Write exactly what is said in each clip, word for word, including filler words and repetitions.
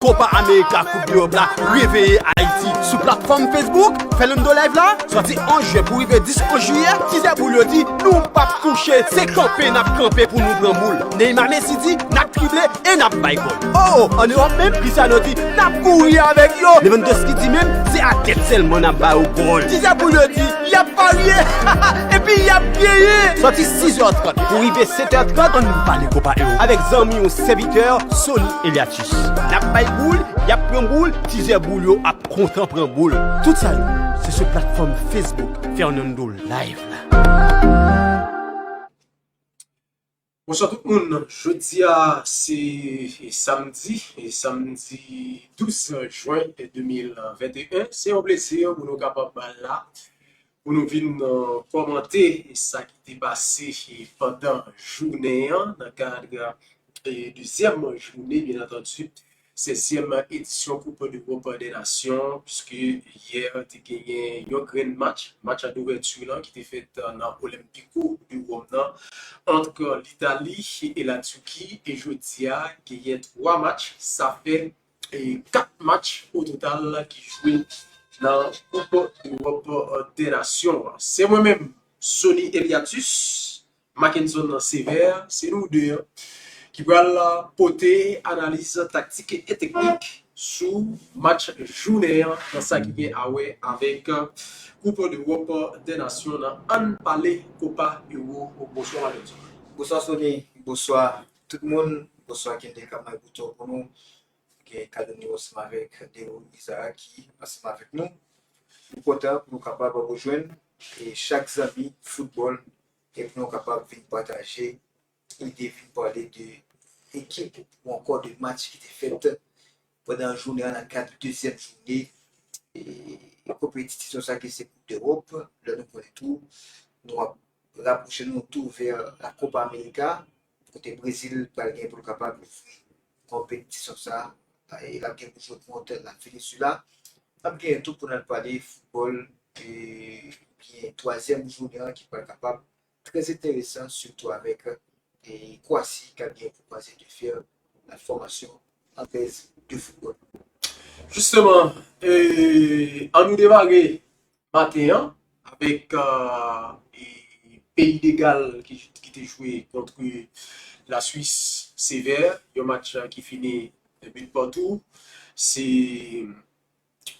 Copa America Coupe d'Europe la reveye Ayiti sou platfòm Facebook. Fernando Live la, sòti onz jen pou rive dis onz jiyè, tizè boul yo di nou p ap kouche, se kanpe n ap kanpe pou nou pran boul. Neymar Messi di n ap drible e n ap bay gòl. Oh, ann Ewòp menm, Cristiano di n ap kouri avèk yo. Lewandowski di menm se a tèt sèlman n ap ba yo gòl. Tizè boul yo di y ap parye epi y ap genyen. Sòti sis è trant pou rive sèt è trant, ann pale Copa Euro avèk zanmi w sèvitè Sony Eliatus. N ap bay boul, y ap pran boul, tizè boul yo ap kontan pran boul. Tout sa yo, se sou platfòm Facebook Fernando Live la. Bonswa tout moun. Jodi a se samdi, e samdi douz jen de mil venteyen. Se yon plezi pou nou kapab la, pou nou vin, eh, kòmante sa ki te pase, eh, pandan jounen an, nan kad, eh, dezyèm jounen, byen antandi, sèzyèm edisyon Coupe d'Europe des Nations, piske yè te genyen yon grenn match, match a douvèti lan ki te fèt, eh, nan Olympico de Rome nan, ant Litali e Latiki, e jodi a, genyen twa match, sa fè, eh, kat match o total ki jwe nan Coupe d'Europe des Nations. Se mwen menm, Sony Eliatus, Mackenson Sévère, se nou de ki pral pote analiz taktik e teknik sou match jounen an nan sa ki gen a wè avèk Coupe d'Europe des Nations nan Ann Pale Copa Euro. Bonswa, Mackenson. Bonswa, Sony. Bonswa, tout moun. Bonswa, Kende Kamay Bouton pou nou. Gen Kaloni ansanm avèk Deo Isaac ki ansanm avèk nou. Nou kontan pou nou kapab rejwenn, e, chak zanmi foutbòl e pou nou kapab vin pataje ide, vin pale de ekip ou ankò de match ki te fèt pandan jounen an nan kad dezyèm jounen, e, konpetisyon sa ki se Koup Dewòp. Lè nou konnen tou, nou ap rapwoche nou tou vè la Copa America, kote Brezil pral gen pou l kapab louvri konpetisyon sa, e l ap gen pou jwe kont la Venezuela. N ap gen tou pou n al pale foutbòl, e byen twazyèm jounen an ki pral kapab trè enteresan, sitou avèk, e, Kwasi k ap gen pou kwaze de fè la fòmasyon anglèz de foutbòl. Jisteman, e, ann nou demare maten an avèk, e, e, Peyi de Gal ki, ki te jwe kont la Swis sevè, yon match, e, ki fini but partout. Se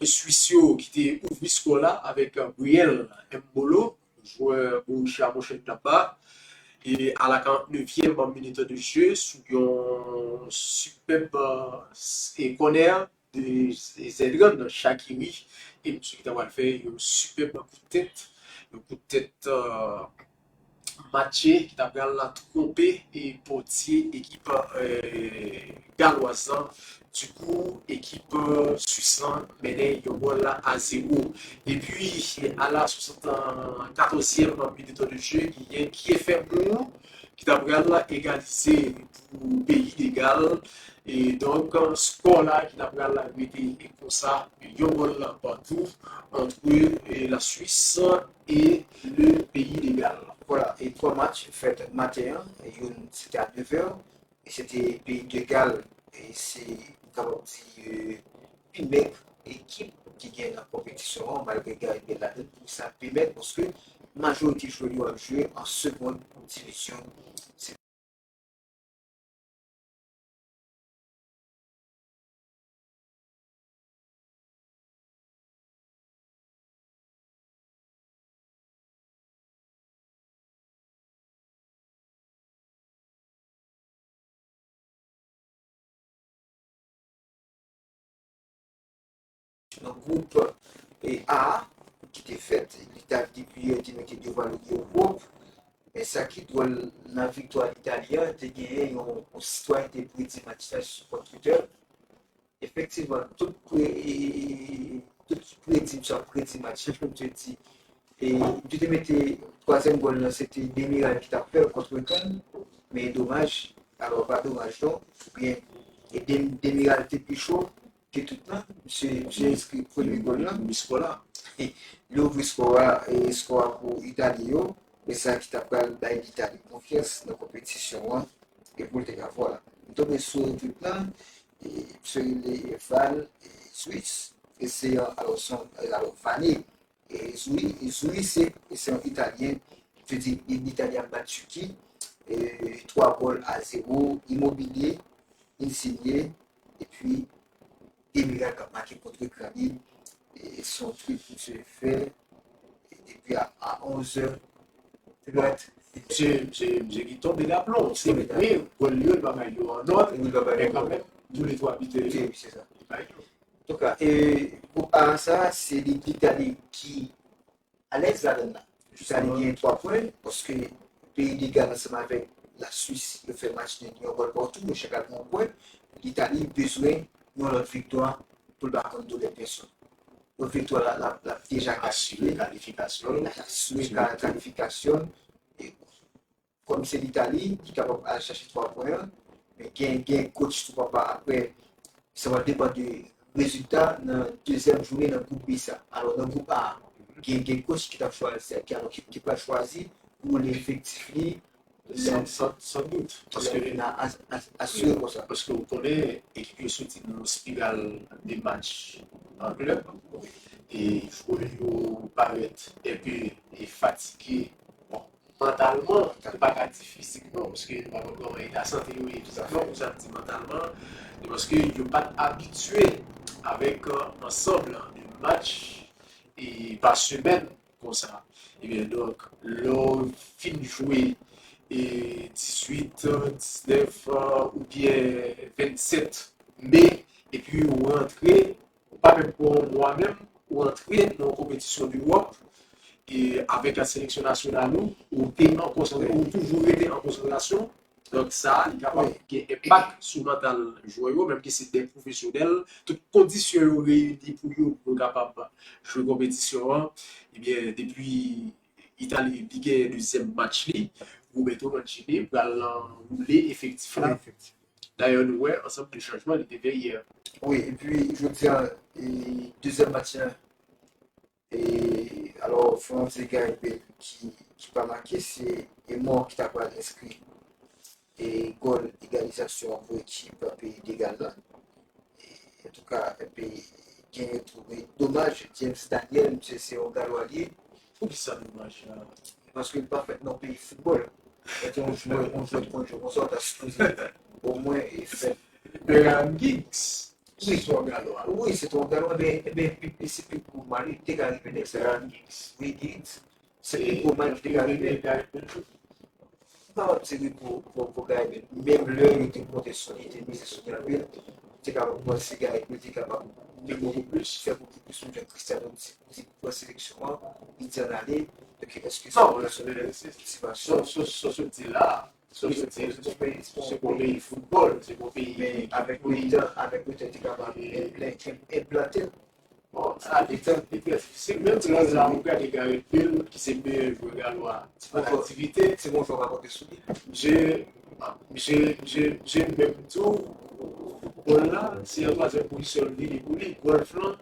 Swis yo ki te ouvri skò la avèk, e, Breel Embolo, jwè Borussia Mönchengladbach, e a la karant nevyèm minit de jeu, sou yon sipèb, e, kònè de Xherdan Shaqiri, e misye ki ta pral fè yon sipèb kout tèt, yon kout tèt, e, matche ki ta pral twonpe e pòtye ekip, e, galwaz lan. Dikou, ekip, e, swis lan mennen yon gòl a zewo. Epi, a la swasannkatòzyèm minit de jeu, genyen Kiefer Moore ki ta pral egalize pou Peyi de Gal. E donk, skò la ki ta pral rete konsa, yon gòl partout entre, e, la Suisse et le Pays de Galles. Vwala, e twa match fèt maten an, e youn se te a nevè, e se te Peyi de Gal, e se, nou kapab di, e, pi mèg ekip ki gen nan konpetisyon an, malgre Gareth Bale ladann, pou sa pi mèg, paske majorite jwè yo ap jwe an segond divizyon. Se nan gwoup, e, A a ki te fèt, Litali depi yè te mete devan li yo pwòp. Men sa ki dwòl, nan viktwa Litali an, te genyen yon, yon sitwayen te predi match la sou kont Twitter. Efektivman, tout pre-, e, e, e, tout predi, misye ap predi match la, jan m te di. E, misye te mete twazyèm gòl lan, se te Demiral ki t ap fè l kont Rekan, men domaj, alò pa domaj non, oubyen, e Dem-, Demiral te pi cho ke tout lan, misye, misye enskri premye gòl lan. Li ouvri skò a. Li ouvri skò a, e skò a pou Itali yo, e sa ki ta pral bay Litali konfyans nan konpetisyon an, e pou l te ka, vwala. M tonbe sou Twitter lan, e, misye rele Van, e, Zuiz, e se yon, alò, se yon, alò, Vane, e, Zui, Zui se, e se yon Italyen, vle di, li, Itali ap bat Tiki, e, twa gòl a zewo, Immobile, Insigne, epi Demiral k ap make kont ekran li, e se yon tweet misye fè, e depi a, a onz è, se dwat. Misye, misye, misye ki tonbe daplon, se vre, gòl li yo, li pa bay yo an nòt, men kanmenm, tou le twa bitè yo, li bay yo. Antouka, e, gwoup A sa, se li Itali ki alèz ladann nan. Itali genyen twa pwen, paske peyi de Gal ansanm avèk Laswis, yo fè match nil yon gòl patou, yo chak al pran yon pwen. Itali bezwen yon lòt viktwa pou l pa konn doulè pèsonn. Yon viktwa la, la, la deja kalifye. Asire kalifikasyon. Asire ka-, kalifikasyon. E kòm se Litali ki kapab al chache twa pwen an, men gen, gen coach tou papa apre, sa va depann de rezilta nan dezyèm jounen nan gwoup B sa. Alò, nan gwoup A, gen, gen coach ki t ap chwazi, ki, alò, ki, ki pral chwazi pou li efektif li, san, san, san dout. Paske, nan as-, as-, asire konsa. Paske w konnen, ekip yo soti nan yon spiral de match an klèb, e jwè yo parèt enpe, e fatige. Bon, mantalman, nou pa ka di fizikman, paske nou pa konn kòman eta sante yo ye fizikman, pou sa n di mantalman, se paske yo pa t abitye avèk, euh, ansanm de match, e pa semèn konsa. Ebyen, donk, lè w fin jwe, e dizuit, diznèf, euh, oubyen vennsèt me, epi ou rantre, ou pa menm pran yon mwa menm, ou rantre nan yon konpetisyon Ewòp, e avèk seleksyon nasyonal ou, ou te an konsantrasyon, ou toujou rete an konsantrasyon. Donk, sa, li kapab gen enpak sou mantal jwè yo, menm ke se de pwofesyonèl, tout kondisyon yo reyini pou yo, pou yo kapab jwe konpetisyon an. Ebyen, depi Itali, li gen dezyèm match li, Roberto Mancini pral anwoule efektif la. Dayè, nou wè ansanm de chanjman li te fè yè. Wi, epi jodi a, e, dezyèm match la, e, alò, Franz Gaibel ki, ki pa make, se Emor ki ta pral enskri, e, gòl egalizasyon an pou ekip peyi de Gal la. E, antouka, epi, genyen tou, men domaj, James Daniel, misye se yon Galwa li ye. Poukisa domaj la? Paske li pa fèt nan peyi foutbòl. Mete yon jwè, yon jwè, yon jwè konsa, w ta sipoze omwen e fè. Ryan Giggs, se yon Galwa. Wi, se yon Galwa, men, men, pi, pi, se pi gwo mal, li te ka rive nèg sa. Ryan Giggs. Wi, Giggs. Se pi gwo mal, li te ka rive. Li pa wè se wi pou, pou, pou Gaibel. Menm lè yo te konte sou li, te mize sou li anpil, te kapab panse Gaibel te kapab fè bokou plis, fè bokou plis, menm jan Cristiano di, di pran seleksyon an, li di ann ale. Donk, èske se yon motivasyon? Sa w sot di la, sa w sot di, se pou yon peyi foutbòl, se pou yon peyi. Men avèk le tan, avèk le tan, te kapab enplante. Bon, sa, li trè, li trè difisil. Menm si lè sa, ou gade Gareth Bale, ki se meyè jwè Galwa an aktivite. Se bon jwè pa konte sou li. Misye, misye, misye, misye menm tou, gòl la, se an twazyèm pozisyon l vini pou li. Gòl flan,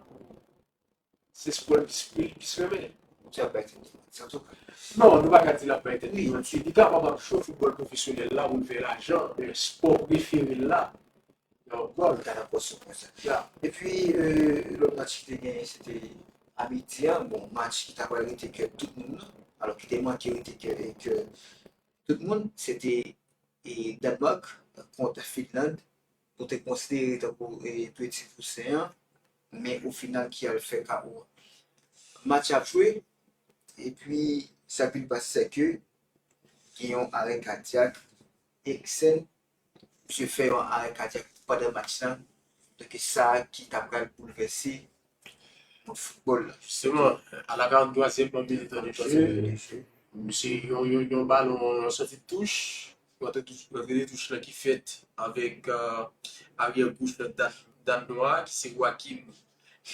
se spò l plis, plis, plis renmen. Misye ap bay tèt li manti, antouka. Non, nou pa ka di l ap bay tèt li manti. Li kapab ap jwe foutbòl pwofesyonèl la pou l fè lajan, men spò prefere l la, Yon gòl. Gad ankò sou pwen sa. Epi, euh, lòt match ki te genyen, se te a midi a. Bon, match ki ta pral rete kè tout moun nan. Alò, ki te manke rete kè, kè tout moun, se te, e, Denmark kont Finland. Nou te konsidere tankou, e, peti kousen an, men o final ki al fè kawo a. Match ap jwe, epi sa k vin pase, se ke gen yon arè kadyak Eriksen, misye fè yon arè kadyak pandan match lan. Donk, e sa ki ta pral boulvèse mond foutbòl la. Jisteman, a la karant twazyèm minit de jeu, misye, yon, yon, yon balon, yon sòti touch, yon antre touch, yon antre de touch la ki fèt avèk, euh, aryè goch nan Dan-, Dannwa, ki se Joachim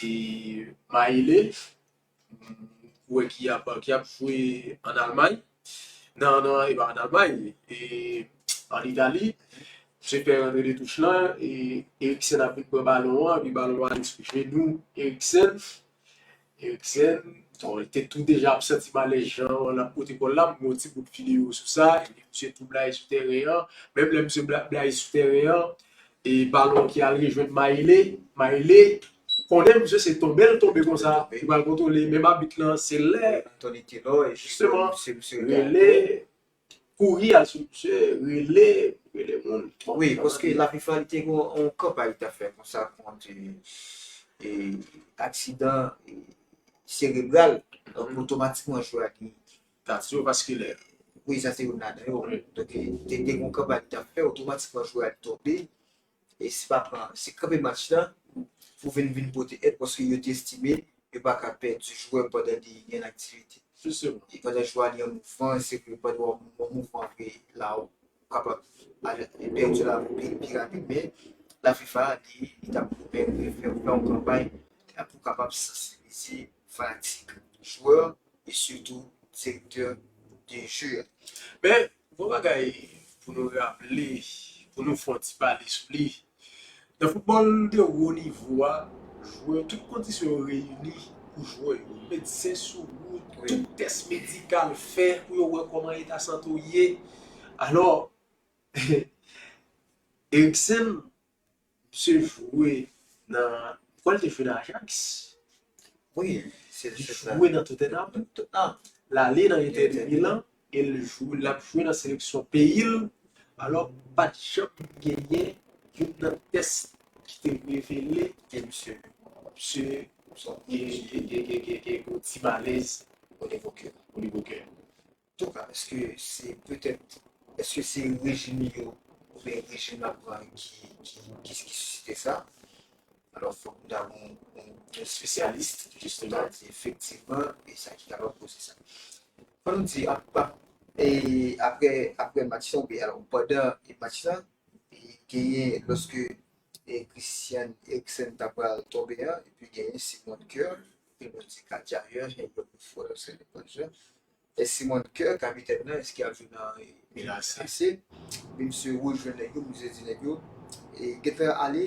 e Maele. Ou wè ki ap, ki ap jwe ann Almay. Nan, nan, e pa ann Almay, e ann Itali. Misye fè rantre de touch lan, e Eriksen ap vin pran balon an, epi balon an ale sou jenou Eriksen. Eriksen, bon, li te tou deja ap santi malèz jan l ap pote bòl la, m wè yon ti bout videyo sou sa, epi misye tou blayi sou teren an. Menm lè misye bla-, blayi sou teren an, e balon ki al rejwenn Maile. Maile konnen misye se tonbe l tonbe konsa. Li pral kontwole menm abit lan, se lè Anthony Taylor, e jisteman, misye, misye rele, kouri al sou misye, rele, rele moun. Wi, paske la FIFA li te gen yon kanpay li t ap fè konsa kont e, aksidan e, serebral, donk otomatikman jwè a li. Katyovaskilè. Wi, sa se youn ladan yo. Donk, te gen yon kanpay li t ap fè, otomatikman jwè a li tonbe. E se pa pran, se kanpe match la pou vin vin pote èd, paske yo te estime yo pa ka pèdi jwè pandan li gen aktivite. Jisteman. E pandan jwè a li an mouvman, se ke pandan w an mouvman vre la ou kapab pèdi la pi, pi rapid, men la FIFA li, li t ap fè, fè, fè yon kanpay pou kapab sansibilize fanatik, jwè e sitou direktè de jeu. Men, yon bagay pou nou raple, pou nou fè yon ti pale sou li. Nan foutbòl de wo nivo a, jwè, tout kondisyon yo reyini pou jwè yo. Medsen sou wout, tout tès medikal fè pou yo wè kòman eta sante w ye. Alò, Eriksen, misye jwe nan, kwè l te jwe nan Ajax. Wi, se, li jwe nan Tottenham. Tottenham. L ale nan Inter de Milan e l jwe, l ap jwe nan seleksyon peyi l. Alò, pa t janm genyen youn nan tès ki te revele ke misye, misye gen, gen, gen, gen, gen, gen yon ti malèz o nivo kè. O nivo kè. Antouka, èske se petèt, èske se rejim yo oubyen rejim la pran ki, ki, ki, ki sisite sa? Alò, fòk nou ta gen yon, yon espesyalis, jisteman, pou ta di efektivman, e sa ki kapab koze sa. Fò nou di, ap, ap, e apre, apre match la, oubyen alò, pandan e match la, e genyen, lòske e Christian Eriksen ta pral tonbe an, epi genyen Simon Kjær, e nou di Kjær, e yo fò se le konjè. E Simon Kjær, kapitèn nan, èske ap jwe nan e, Milan A C? Milan A C. Epi misye rejwenn nèg yo, misye di nèg yo, e gentan ale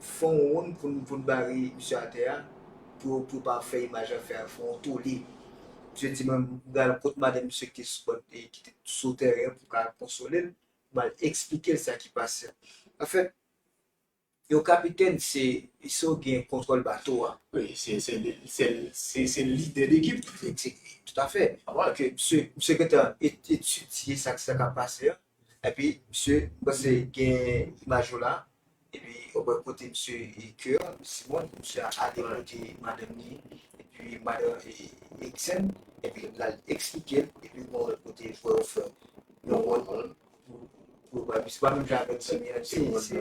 fè yon wonn pou n, pou n bare misye atè a, pou, pou pa fè imaj lan fè, fè yon tole. Misye di, mwen, m pral kot madanm misye ki te sou bò, e ki te sou teren an pou ka konsole l, m al eksplike l sa ki pase a. Anfèt, yon kapitèn, se, se w gen kontwòl bato a. Wi, se, se, se, se, se lidè de ekip. Tout à fait. Ke misye, misye gentan et-, etidye sa, sa k ap pase a. Epi, misye, m panse gen imaj yo la. Epi, w wè kote misye e Kjær, Simon, misye ale kote madanm li. Epi, madanm e, Eriksen. Epi, l al eksplike l. Epi, bon, w wè kote jwè yo fè yon wonn. Pou, pou, pa, se pa menm jan avèk zanmi an di, se, se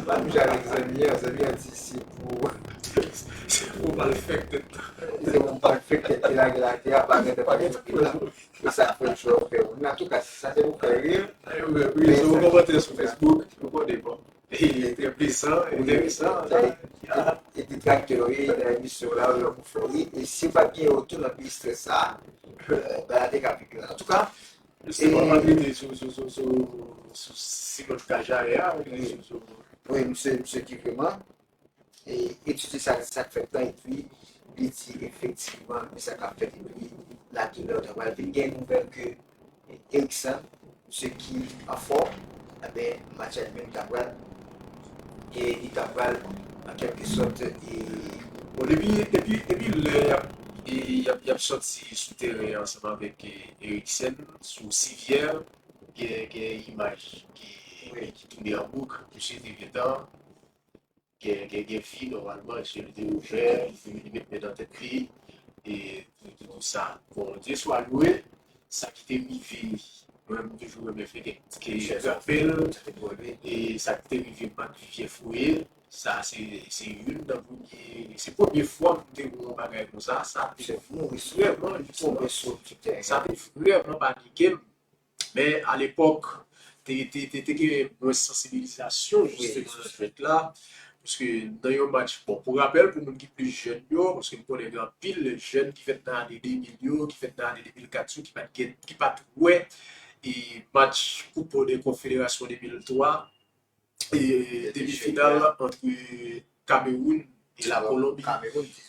pa menm jan avèk zanmi an, zanmi an di se pou, se pou mal fè tèt. Se pou mal fè tèt, te lage l atè a, pa gen, pa gen zanmi la. E sa fè l chofè. Antouka, sa te pou fè ri. Wi, se yon kòmantè sou Facebook, nou konnen bon. E trè plezan, enteresan. E detraktè yo ye nan emisyon la, yo pou fè ri. E si yo pa t gen yo tou nan peyi strès sa, bagay la te ka pi grav. Antouka, Jisteman, w ap rete sou, sou, sou, sou, sou Simon Kjær a, rete sou, sou. Wi, misye, misye ki vrèman e, etidye sa, sa k fèt la, epi li di efektivman, men sa k ap fèt, epi la doulè ta pral vin gen nouvèl ke Eriksen, misye ki anfòm, enben, match la li menm ta pral, e li ta pral, an kèlke sòt, e. Bon, depi, depi, depi lè y ap, e, y ap, y ap sòti sou teren ansanm avèk, e, Eriksen, sou sivyè, gen, gen imaj ki, ki tounen an bouk, misye te gentan gen, gen, gen vi nòmalman, je li te ouvè, li te, li met men nan tèt li, e tout, tout, tout sa. Bon, Dye swa lwe, sa ki te rive, mwen, m toujou renmen fè kèk ti rapèl, e sa ki te rive Marc Vivier Foé, sa se, se youn nan premye, se premye fwa m te wè yon bagay konsa, sa te vrèman, sa te vrèman panike m. Men alepòk, te, te, te, te gen mwens sansibilizasyon jisteman nan jwèt la. Paske nan yon match, bon, pou rapèl, pou moun ki plis jèn yo, paske m konnen gen anpil jèn ki fèt nan ane de mil yo, ki fèt nan ane de mil kat yo, ki pa t gen, ki pa t wè e match Koup de Konfederasyon de mil twa, e demi final ant Kamewoun e la Kolonbi.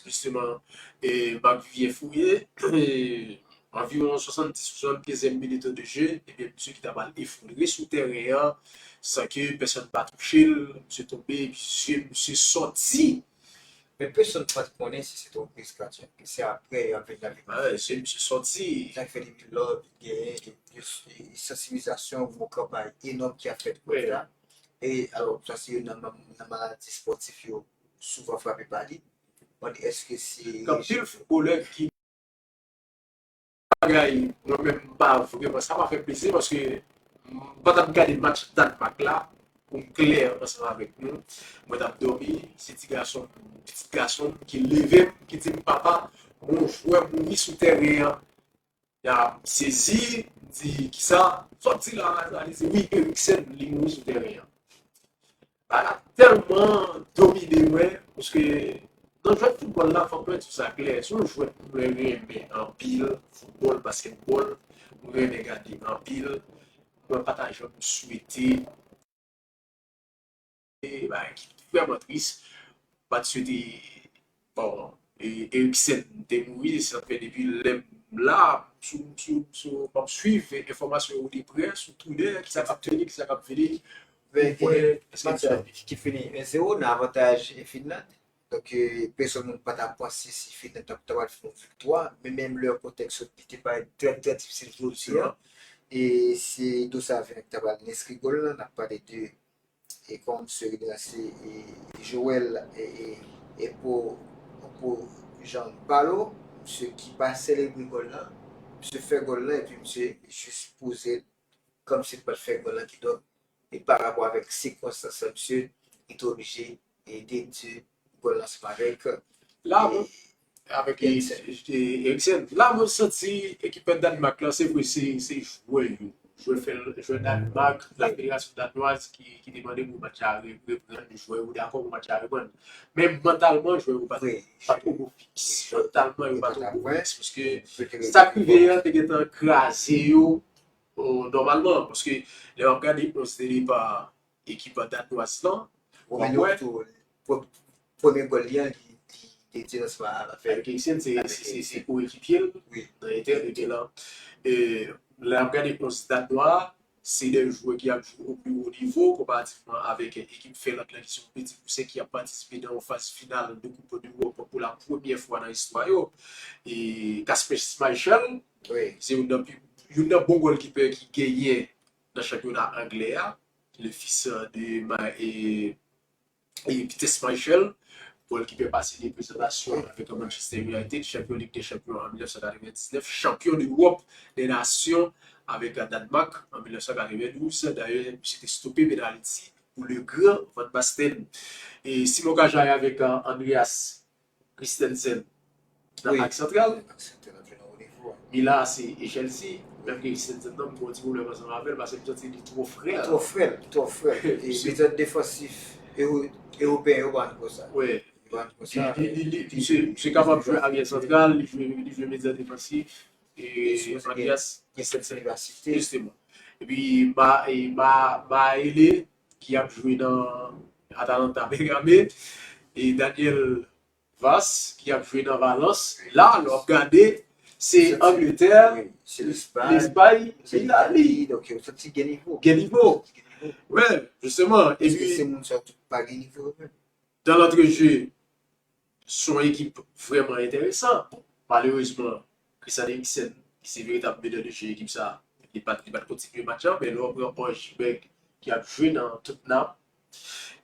Jisteman, e Marc Vivier Foé, e anviwon swasanndis, swasannkenz minit de jeu, ebyen, misye ki ta pral efondre sou tèren an, san ke pèsonn pa touche l, misye tonbe, misye, misye sòti. Men pèsonn pa t konnen si se te yon kriz kadyèk. Se apre yo ap vin avèk misye. Misye sòti. Sa k fè depi lò, genyen de, de, de sansibilizasyon, yon kanpay enòm ki ap fèt kont la. E alò, sa se youn nan, nan maladi espòtif yo souvan frape pa li. Mwen di, èske se gen anpil foutbolè ki bagay, mwen menm, m pa vrèman, sa pa fè plezi paske m pa t ap gade match Dànmak la pou m klè ansanm avèk nou. Mwen t ap dòmi, se ti gason, pitit gason m ki leve m, ki di m, "Papa, yon jwè mouri sou tèren an." Ya, m sezi, m di, "Kisa?" Sòti la, li di, "Wi, Eriksen, li mouri sou tèren an." Bagay la tèlman domine mwen, paske nan jwèt foutbòl la, fòk mwen di sa klè, se yon jwèt mwen renmen anpil, foutbòl, baskètbòl, mwen renmen gade anpil, mwen pa ta janm swete, e, bagay ki vrèman tris, pa t swete, bon, e, Eriksen te mouri, sa fè depi lè m la, sou, sou, sou, m ap swiv enfòmasyon yo de prè, sou Twitter, kisa k ap tounen, kisa k ap vini, Men, pou wè, èske match la ki fini en zéro nan avantaj Finland. Donk, e, pèsonn moun pa ta panse si Finland t ap, t ap fè yon viktwa, men menm lè kontèks yo, li te parèt trè, trè difisil jodi a. E se Dosavin ki ta pral enskri gòl la, n ap pale de, e kòm se redanse, e, e Joël, e, e, e Po, Po Jean Balo, misye ki pa selebre gòl la, misye fè gòl la, epi misye jis poze l kòmsi l pral fè gòl la, kidonk, e pa rapò avèk sikonstans la, misye, li te oblije, e, dedye gòl la ansanm avèk, la, e, bon, avèk, e, Eriksen. E, Eriksen. La, mwen santi ekip Dànmak la, se vre, se, se jwè yo. Jwè fè, jwè Dànmak, la federasyon danwaz ki, ki te mande pou match la re-, reprann, jwè yo dakò pou match la reprann. Men mantalman, jwè yo pa, pa twò fiks. Mantalman, yo pa twò fiks, paske sa k rive an te gentan kraze yo, o, nòmalman, paske lè w ap gade onz de depa ekip danwaz lan, w ap wè, premye gòl li an, li, li dedye ansanm avèk Eriksen, se, se, se, se koekipye l nan entè de tèren an. E, lè w ap gade onz danwa, se de jwè ki ap jwe o pli wo nivo, konparativman avèk ekip Finland lan, ki se yon piti kousen ki ap patisipe nan yon faz final de Koup Dewòp pou la premyè fwa nan istwa yo. E Kasper Schmeichel, se youn nan pi, youn nan bon gòlkipè ki genyen nan chanpyona anglè a, le fils de Ma-, e, e Peter Schmeichel, gòlkipè pase de prezantasyon avèk Manchester United, chanpyon Lig dè Chanpyon an mil nèf san katrevendiznèf, chanpyon dewòp dè nasyon avèk Dànmak an mil nèf san katrevendouz. Dayè, misye te stope penalti pou Le Grand Van Basten. E Simon Czajaï avèk, e, Andreas Christensen nan ak santral. Mila se e Chelsea, menm ke Christensen nan, m gen yon ti pwoblèm ansanm avè l, paske m santi li twò frèl. Twò frèl, twò frèl. E medya defansif ewo-, ewopeyen yo pa konn konsa. Wi. Yo pa konn konsa. Li, li, li, li, misye, misye kapab jwe aryè santral, li jwe, li jwe medya defansif, e Andreas Christensen. Jisteman. Epi, Ma-, e Ma-, Maele, ki ap jwe nan Atalanta Bergame, e Daniel Vaz, ki ap jwe nan Valence. La, lè w ap gade, se Angletè, Lespay, Itali. Donk, yo santi gen nivo. Gen nivo. Wi, jisteman. Epi, se moun sa yo tout pa gen nivo yo menm. Dan lantrejeu, se yon ekip vrèman enteresan. Malerezman, Christian Eriksen, ki se veritab menè de jeu ekip sa, li pa t, li pa t kontinye match lan, men lè w pran Hojbjerg ki ap jwe nan Tottenham,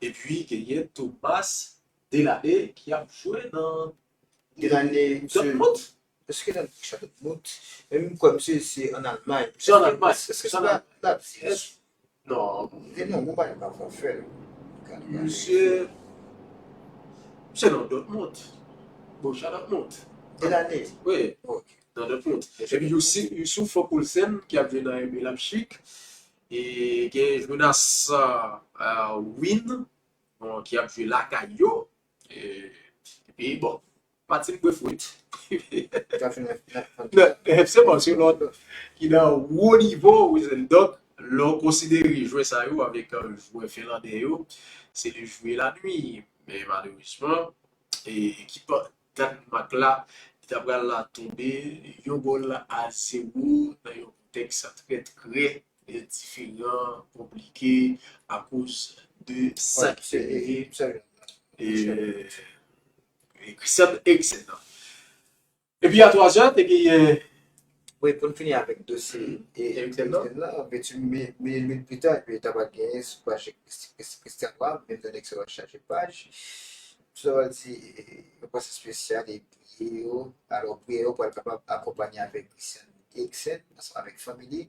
epi genyen Thomas Delaney ki ap jwe nan Delaney, misye, Dortmund. Èske nan Borussia Dortmund? Men m kwè misye se an Almay. Se an Almay. Èske se pa Leipzig? Non. E non, bon, pa, pa fè l. Misye, misye nan Dortmund. Borussia Dortmund. Delaney? Wi. Ok. Nan Dortmund. Epi Yusuf, Yusuf Poulsen ki ap jwe nan R B Leipzig. E gen Jonas, e, Wien, bon, ki ap jwe lakay yo. E, epi, bon, Martin Braithwaite. Nan F C Barcelone, ki nan wo nivo, wi, donk, lè w konsidere jwè sa yo avèk, e, jwè finlandè yo, se le jwe lanwi. Men malerezman, e, ekip Dànmak la ta pral la tonbe yon gòl a zewo nan yon kontèks trè, trè diferan, konplike, akoz de sa ki te rive e, e Christian Eriksen nan. Epi a twa zè, te genyen. Wi, pou n fini avèk dosye Eriksen nan, ventuit minit pita, epi ta pral genyen sou paj Christian Noir, menm nan nèg sa va chaje paj. Sa va di, yon panse espesyal e priyè yo. Alò, priyè yo pral kapab akonpanye avèk Christian Eriksen, ansanm avèk fanmi li.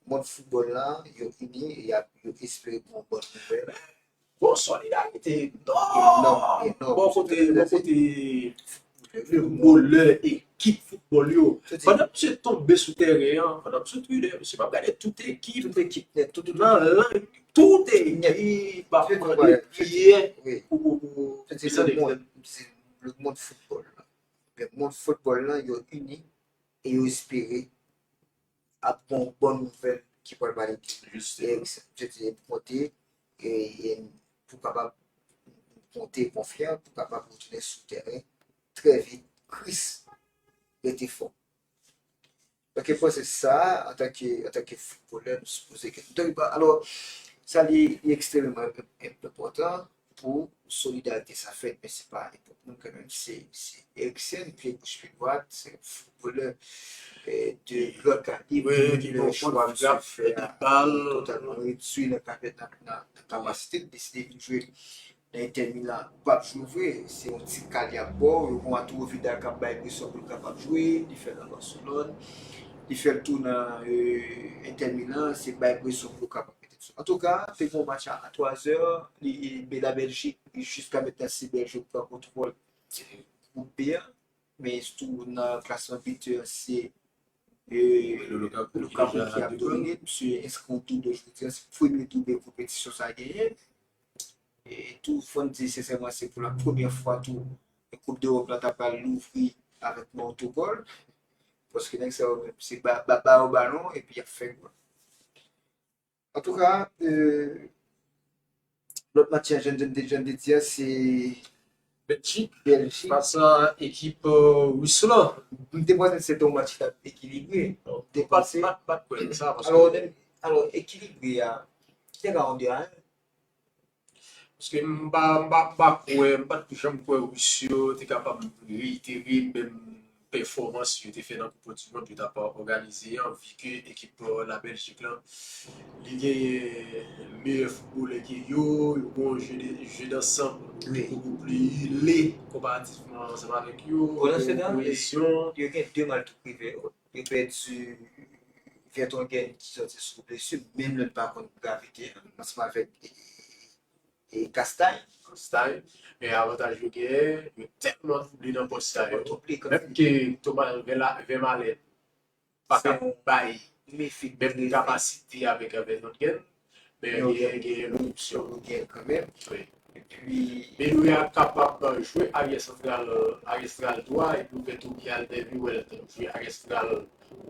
Mond foutbòl la, yo ini, yo espere pou yon bòn nouvèl. Bon solidarite enòm bò kote, bò kote foutbolè, ekip foutbòl yo. Pandan misye tonbe sou teren an, pandan misye tire, misye pa gade tout ekip, tout ekip nèt, tout nan lang, tout ekip ap mande priyè pou, pou, pou, se le mond, se le mond foutbòl la. Men mond foutbòl la, yo ini e yo espere ap gen yon bòn nouvèl ki pral pale de Eriksen. Misye te konte e, e pou kapab konte konfyan, pou kapab retounen sou teren trè vit. Chris rete fò. Donk, e panse sa, antanke, antanke foutbolè, nou sipoze gen. Donk, alò, sa li, li ekstrememan enpòtan pou solidarite sa fèt, men se pa nenpòt moun kanmenm, se, se Eriksen, pye goch, pye dwat, se yon foutbolè de gran kalib, ki gen yon bon frap, fè de bal, totalman redui nan kapasite l, deside vin jwe nan Inter Milan, ou p ap jwe vre, se yon ti kal y ap ba w, yo gen yon Arturo Vidal k ap bay enpresyon pou l kapab jwe, li fè l nan Barcelone, li fè l tou nan Inter Milan, se bay enpresyon pou l kapab mete l sou. Antouka, te gen yon match a twa zè, li, la Bèljik, jiska mentnan se Bèljik pran kontwòl gwoup B an, men tou nan klasman bitè se Lukaku ki ap domine, misye enskri yon doub jodi a, se premye doub konpetisyon sa genyen. E tou, fò n di sensèman, se pou la premyè fwa tou, Koup Dewòp la ta pral louvri avèk yon otogòl. Paske nèg sa yo menm, se ba, ba, ba yo balon epi y ap fè gòl. Antouka, lòt match la, jan, jan, jan de di a, se Bèljik Bèljik. Fas a ekip Ris lan. M te panse se te yon match ki t ap ekilibre. M te panse. Pat, pat kwè nan sa, paske Alò, alò, ekilibre a, te ka yon de a en. Paske m pa, m pa, m pa kwè, m pa t janm kwè Ris yo te kapab reitere menm pèfòmans yo te fè nan Koup di Mond yo t ap òganize an, vi ke ekip la Bèljik lan, li genyen meyè foutbolè ke yo, yo gen yon je de, je dansanm ki poko pli le konparativman ansanm avèk yo, yo gen yon koyezyon. Yo gen de mal tou prive yo. Yo pèdi Vertonghen ki sòti sou blesi, menm lè l pa konn gravite an, ansanm avèk e Castagne. Castagne. Men avantaj yo genyen, yo tèlman double nan pòs sa yo. Menm ke Thomas Vermaelen pa ka bay menm kapasite avèk Vertonghen, men yo genyen, genyen lòt opsyon. Yo genyen kanmenm. Wi. Men yo kapab jwe aryè santral, aryè santral dwa, epi yo fè Toby Alderweireld jwe aryè santral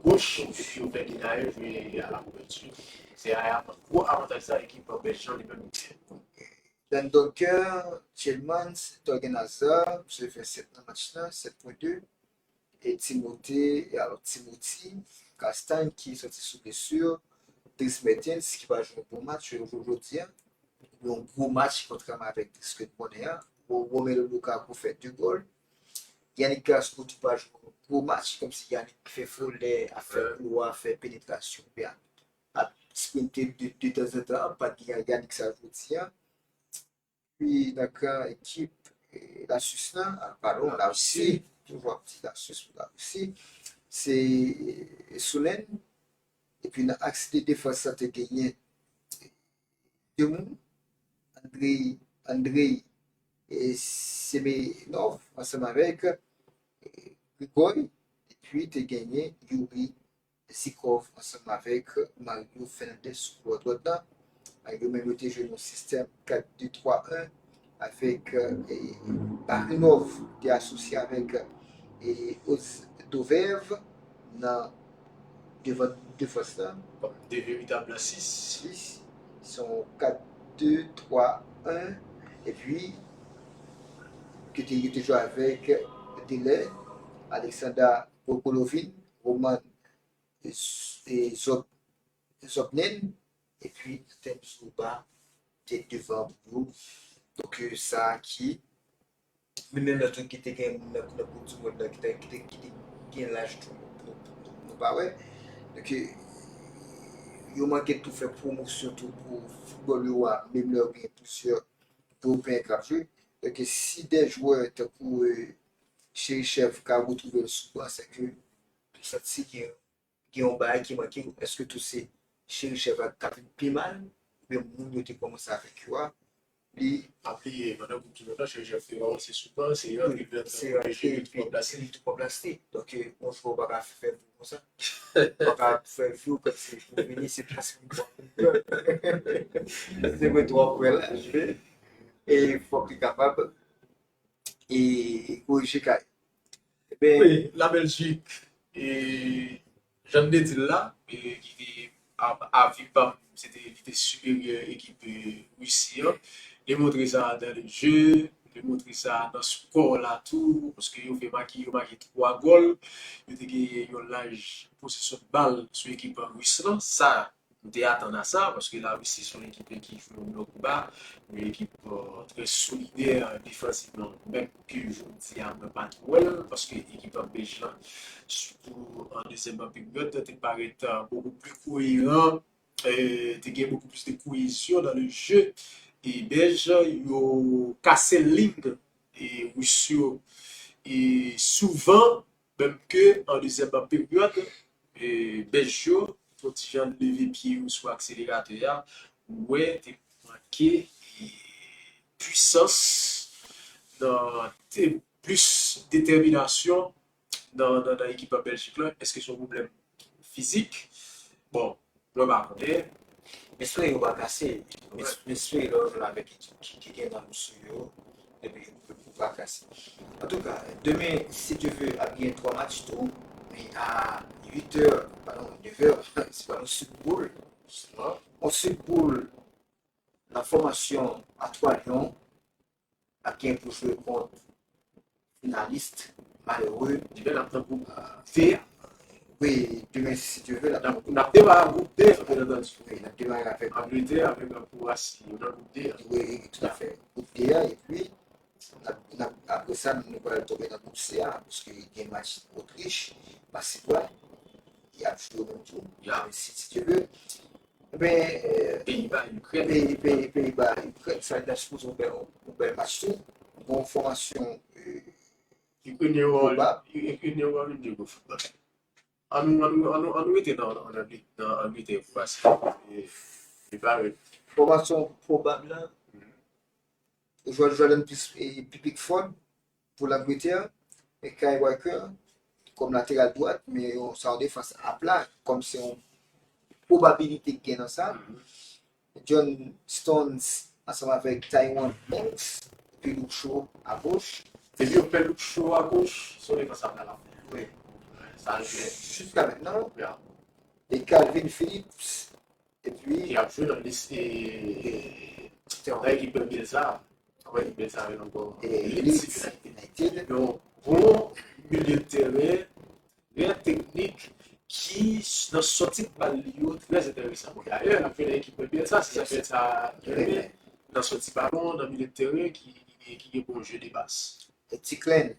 goch, epi yo fè Denayer jwe a la kouvèti. Se gwo avantaj sa ekip bèlj lan li menm li genyen. Dendoncker, Tielemans, Thorgan Hazard, misye fè sèt nan match lan, sèt pwen de. E Timothé, e alò Timothy Castagne ki sòti sou blesi, Dries Mertens ki pa jwe yon bon match jodi a, yon gwo match kontrèman avèk Dries ke n konnen an. Romelu Lukaku fè de gòl. Yannick Carrasco tou pa jwe yon gwo match, kòmsi Yannick fè volè, ap fè koulwa, fè penetrasyon, oubyen ap sprinte de, de tanzantan, pa t gen Yannick sa jodi a. Epi nan kan ekip Lasis lan, padon, Larisi, toujou ap di Lasis pou Larisi, se Soulin. Epi nan aks de defans lan te genyen de moun, Andrei, Andrei Semenov ansanm avèk Grigori, epi te genyen Yuri Zhirkov ansanm avèk Mario Fernandes sou koulwa dwat la. Yo menm yo te jwe nan yon sistèm kat de twa en avèk Barinov te asosye avèk Ozdovev nan devan defans la. De veritab sis. Se yon kat de twa en. Epi, ki te, ki te jwe avèk Delè, Alexander Golovin, Roman Zobnin, epi Artem Zurba te devan pou yo. Donk, sa ki, menm lòt ki te gen moun nan Koup di Mond nan ki te, ki te, ki te gen laj tou, nou pa wè. Donk, yo manke tou fè pwomosyon tou pou foutbòl yo a, menm lè yo gen plizyè Ewopeyen k ap jwe. Donk, si de jwè tankou Cherichev ka retwouve l sou ban, se ke m santi gen, gen yon bagay ki manke. Èske tou se Cherichev la k ap vin pi mal, oubyen moun yo te kòmanse avèk yo a, li pa bliye, pandan Koup di Mond lan, Cherichev te kòmanse sou ban, se yo ki vin se yo ki Cherichev te kòmanse. Li te kòmanse. Donk, yon jwè ou pa ka fè konsa. Ou pa ka fè vi w kòmsi ou vini, se plas moun pou w ap pran. Se mwen tou ap wè la, jwe. E fòk li kapab e korije kay. Ebyen, wi, Labèljik, e, jan n te di l la, e, ki te, a, avi pa m, se te, li te siperyè ekip, e, Risi an. Li montre sa dans le jeu, li montre sa nan skò la tou, paske yo fè make, yo make twa gòl, yo te genyen yon laj posesyon bal sou ekip ris lan. Sa, m te atann a sa, paske Larisi se yon ekip ki jwe yon blòk ba, yon ekip, euh, trè solidè defansivman. Menm ke jodi a, mwen pa twò wè l, paske ekip Bèj lan, sitou an dezyèm peryòd, te parèt, euh, bokou pli koyeran, euh, te gen bokou plis de koyezyon dans le jeu, e Bèj yo kase liy e ris yo, e souvan, menm ke an dezyèm peryòd, e Bèj yo, yon ti jan leve pye yo sou akseleratè a, ou wè, te manke, e, pwisans, nan, te plis detèminasyon nan, nan, nan ekip Bèljik lan. Èske se yon pwoblèm fizik? Bon, mwen pa konnen. M espere yo pa kase. M es-, m espere lè yo jwe avèk ekip ki, ki gen nanm sou yo, epi yo pa kase. Antouka, demen, si Dye vle, ap gen twa match tou, men a uit è, padon, nèf è, se pa yon Super Bowl. Yon Super Bowl nan fòmasyon a twa lyon, ap gen pou jwe kont finalis malere. Demen n ap nan gwoup de a. Wi, demen, si Dye vle, n ap nan gwoup de a, byen antandi. Wi, n ap demare avèk Angletè, avèk Kwoasi, yo nan gwoup de a. Wi, toutafè. Gwoup de a, epi, n ap, n ap, apre sa, nou pral tonbe nan gwoup C a, paske gen match Otrich, Masedwàn, y ap jwe yo menm tou, si Dye vle. Ebyen, euh, Peyiba, Ikrèn. Peyi, peyi, Peyiba, Ikrèn, sa ta sipoze yon bèl, yon bèl match tou. Bon fòmasyon, euh, Ikrenyen yo, Ikrenyen yo pa vin jwe gwo foutbòl. An nou, an nou, an nou, an nou rete nan, nan, nan Angletè pou pase. E, e parèt. Fòmasyon pwobab la, Jor-, Jordan Pis-, e, Pickford pou Langletè, e Kyle Walker kòm lateral dwat, men yon, sa yon defans apla, kòm se yon pwobabilite ki gen nan sa. John Stones ansanm avèk Tyrone Mings, epi Luke Shaw agoch. Depi yo fè Luke Shaw agoch, se yon defans apla l ap fè. Wi. Sa l fè. Jiska mentnan, e Kalvin Phillips, epi ki ap jwe nan lis, e, nan ekip Bielsa. Wi, Bielsa avèk ankò Leeds United. Yon bon milye de teren, trè teknik, ki nan sòti bal li yo trè enteresan. Bon, dayè, l ap jwe nan ekip Bielsa, se sa Bielsa renmen, nan sòti balon, nan milye de teren, ki, ki, ki gen bon je de bas. Declan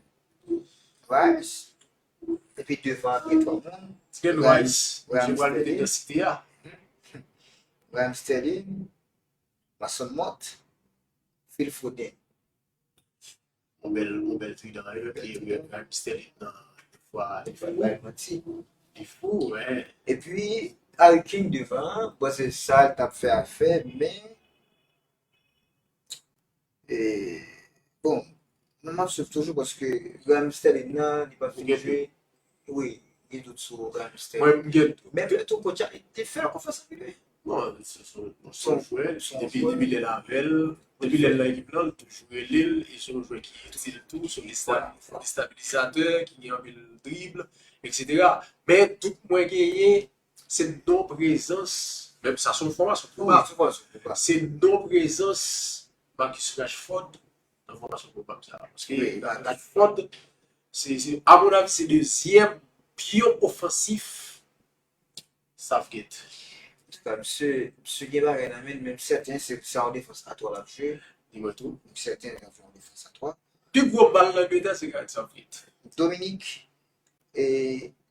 Rice, epi devan, gen twa moun. Declan Rice, misye pral mete densite a. Raheem Sterling, Mason Mount, Phil Foden. Yon bèl, yon bèl tridan, wi, ki Raheem Sterling nan, defwa, defwa, li fou, wi. Epi, Harry Kane devan, bon, se sa l t ap fè afè, men, e, bon, mwen m ap swiv toujou paske Raheem Sterling nan, li pa fin jwe. Wi, gen dout sou Raheem Sterling. Mwen, m gen dout. Men tou, kòtcha, li fè l konfyans anpil, wi. Bon, se, se, se yon jwè, depi, depi lè l avè l, depi lè l nan ekip lan, l toujou rele l, e se yon jwè ki itil tou, se yon desta-, destabilizatè, ki gen anpil drib, etsetera. Men dout mwen genyen, se non prezans, menm sa se yon enfòmasyon pwobab, se non prezans Marcus Rashford nan fòmasyon pwobab sa. Paske Rashford, Se, se, amondavi, se dezyèm pyon ofansif Southgate. Antouka, misye, misye gen bagay nan men, men m sèten se, se yon defans a twa l ap jwe. Li mwen tou. M sèten l ap jwe yon defans a twa. Pi gwo bal nan Angletè se Gareth Southgate. Dominic e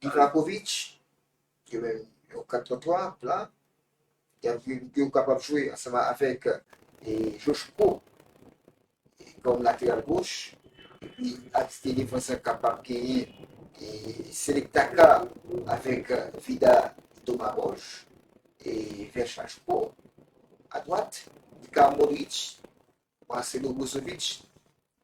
Livakovic, yo menm yon kat twa twa la. Y ap, yo kapab jwe ansanm avèk e, Joshko kòm lateral goch. Epi akte defans lan kapab genyen e, Selektaka avèk Vida Domagoj e Vechachko adwat, Luka Modric, Marcelo Brozovic,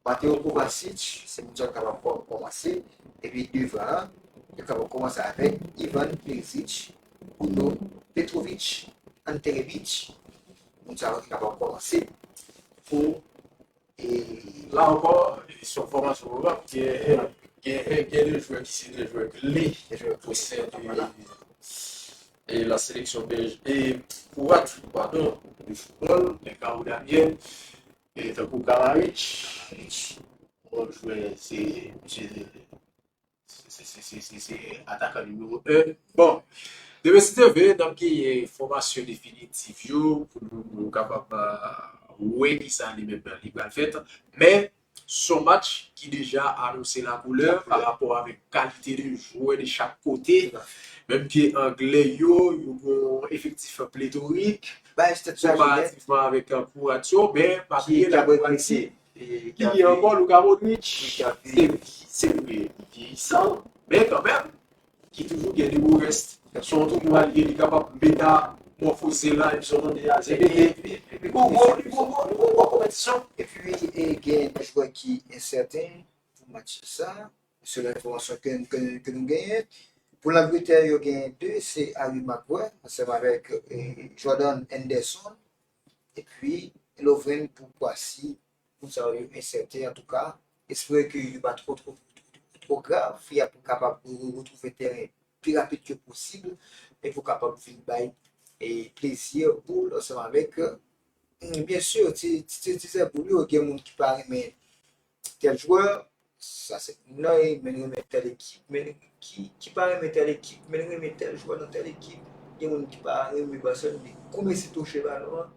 Mateo Kovacic, se moun sa k kapab kò- kòmanse. Epi devan an, yo kapab kòmanse avèk Ivan Perisic, Bruno Petrovic, Ante Rebic. Moun sa yo ki kapab kòmanse pou e, La ankò, se yon fòmasyon pwobab. Gen, gen, gen de jwè ki se de jwè kle o sen de e, la seleksyon bèj e kwoat, padon, de foutbòl, men Karo Daniel, e tankou Kramaric, bon jwè, se, se, se, se, se, se atakan nimewo en. Bon, demen si Dye vle, n ap genyen fòmasyon definitif yo pou nou, nou kapab ah, wè kisa li menm li pral fèt. Men, s on match ki deja anonse lakoulè pa rapò avèk kalite de jwè de chak kote. Menm ke anglè yo, yo gen yon efektif pletorik, konparativman avèk kwoat yo, men pa bliye la Kwoati, ki gen ankò Luka Modric, se vre, li vyeyisan, men kanmenm, ki toujou gen de gwo rès. Se yon tounwa li ye, li kapab metamòfoze la, epi sa w tande a, se pete. Li gon gwo, li gon gwo, li gon gwo konpetisyon. Epi e, gen de jwè ki ensèten pou match sa, selon enfòmasyon ke, ke, ke nou genyen. Pou Langletè, yo genyen de, se Harry Maguire ansanm avèk e, Jordan Henderson, epi Lovren pou Kwasi. Moun sa yo ensèten, antouka, espere ke yo pa twò, twò, twò, twò grav, y ap kapab retwouve teren pi rapid ke posib, e pou kapab vin bay e plezi boul ansanm avèk, mm, byen si, ti, ti, ti, ti zè boul yo, gen moun ki pa renmen tèl jwè, sa se moun nan, men renmen tèl ekip, men ki, ki pa renmen tèl ekip, men renmen tèl jwè nan tèl ekip, gen moun ki pa renmen Barcelone, men kou Messi touche balon an,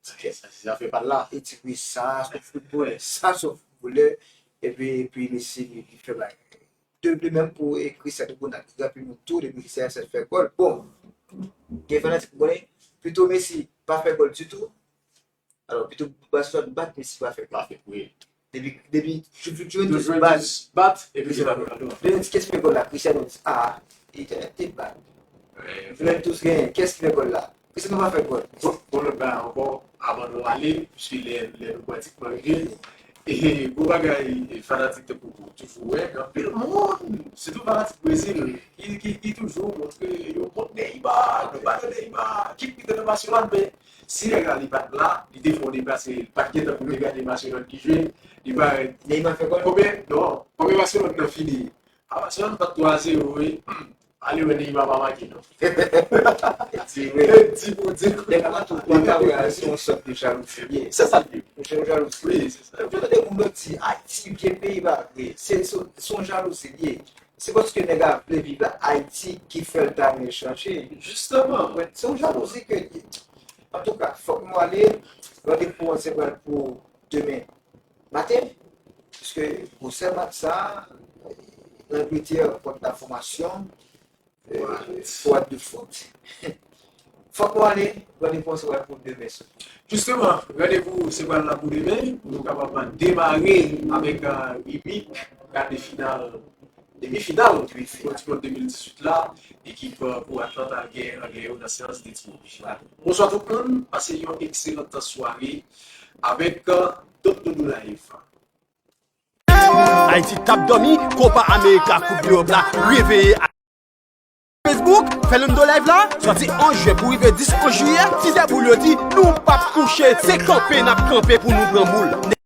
Sa se zafè pa l la. E ti wi, sa se yon foutbolè, sa se yon foutbolè. Epi, epi Messi li, li fè bagay. De, de menm pou e, Cristiano Ronaldo, rapidman tou, depi Cristiano Ronaldo fè gòl. Bon, gen fanatik m konnen, pito Messi pa fè gòl ditou. Alò, pito Barcelone bat Messi pa fè gòl. Pa fè gòl. Depi, depi Juventus bat, bat, epi se pa Ronaldo. Depi kès ki fè gòl la, Cristiano di, a, li te, te bat. Juventus genyen, kès ki fè gòl la? Cristiano pa fè gòl. Bon, bon, lòt bagay ankò, avan nou ale, piske lè, lè nou pratikman rive, e gwo bagay e fanatik tankou nou toujou wè, gen anpil moun, sitou fanatik Brezil, ki, ki, ki toujou montre yo kont Neymar, nou pa nan Neymar, kit li te nan Barcelone, men si nèg la li pa t la, li te fè yon deplase, li pa t gentan pou te gade Barcelone ki jwe, li pa. Neymar fè gòl? Konbyen, non, konbyen Barcelone nan fini? A Barcelone bat twa zewo wi. Ale wè Neymar pa make non. Di pou di. Nèg la tou pa ka wè se yon sòt de jalouzi li ye. Se sa l ye. Se yon jalouzi. Wi, se sa. Ou tande moun yo di Ayiti vye peyi pa vre. Se se yon jalouzi li ye. Se paske nèg la vle viv Ayiti ki fè l ta renmen chanje. Jisteman. Se yon jalouzi ke li ye. Antouka, fòk nou ale. Randevou an se pral pou demen maten. Piske pou sèl match sa a, Langletè kont la fòmasyon Kwoat de fout. Fòk nou ale, randevou an se pral pou demen sou. Jisteman, randevou se pral la pou demen, pou nou kapab demare avèk rimik kade final, demi final, Koup di Mond de mil dizuit la, ekip pou Atlanta gen anglè yo nan seyans de timoun. Bonswa tout moun, pase yon ekselan sware avèk Don Dodo Live. Ayiti t ap dòmi, Copa America, Coupe d'Europe la, reveye. Facebook, fè Londo Live la, sòti onz jen pou rive dis onz jiyè, ti zè boul yo di, nou p ap kouche, se kanpe n ap kanpe pou nou pran boul.